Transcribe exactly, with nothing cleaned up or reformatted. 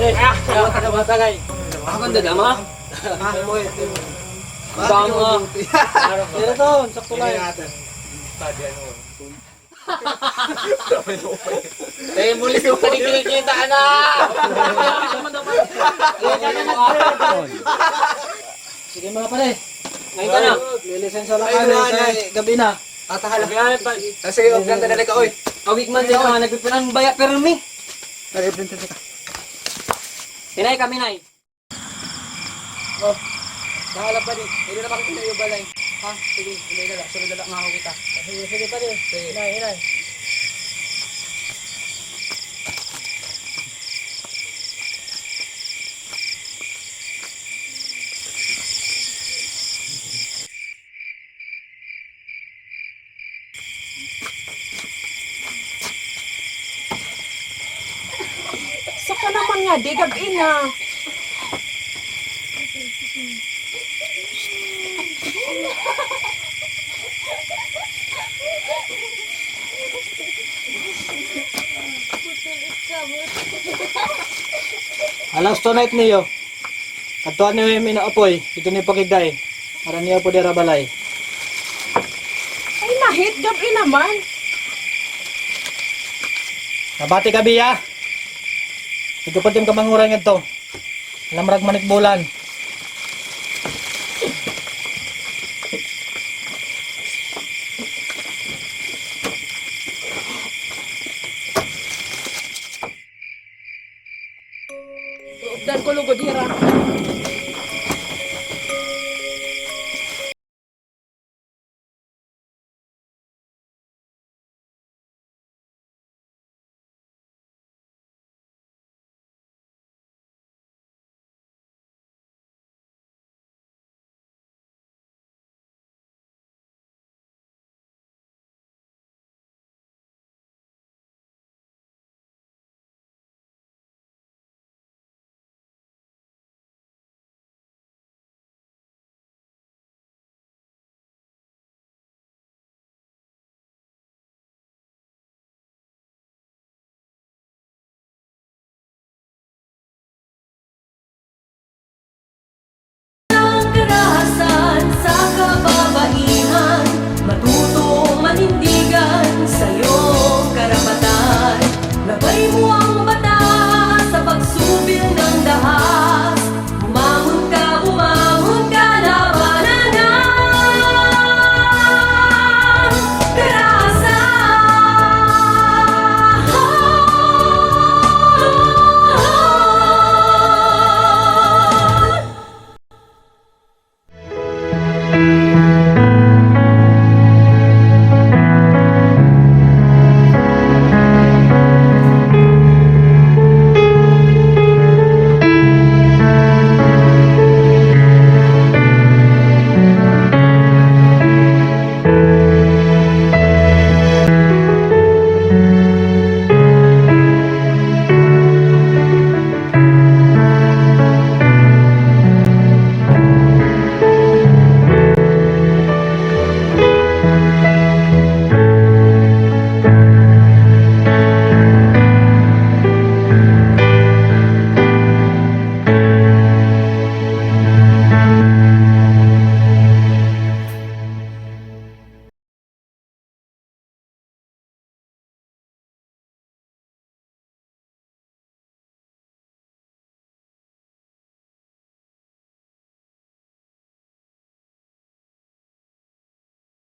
Ah, ano ba tagay? Ako ang dadama? Ah, mo ito. Dama. Pero to, sakto lang. Eh, muli ko pa rin kinikita na. Sige, mga pare. Ngayon ka na. Lilisensa lang. Ay, ka na, wala, eh. Gabi na. Tatahala. Gabi na, pa. Ah, sige, oh, ganda na ka, oy. Awig man din, mga nagpipirang baya, pero mi. Pare, benta ka. Hinay kami, nay. Oh, bahala pa din. Pwede na ba kita iyo balay? Ha? Sige, hinay na lang. Sunod na lang nga ako kita. Sige, sige pa din. Sige. Hinay, hinay. Saka naman nga, di gab-i na. Alas tonight niyo. Kadtuan niyo yung minaapoy, dito niyo pakigday. Para niyo po dira balay. Ay, nahit, gab-i naman. Nabati ka, Biya? Ikaw pa din kamanguray ngadto. Lamrag manikbulan. Updan ko lugod hira.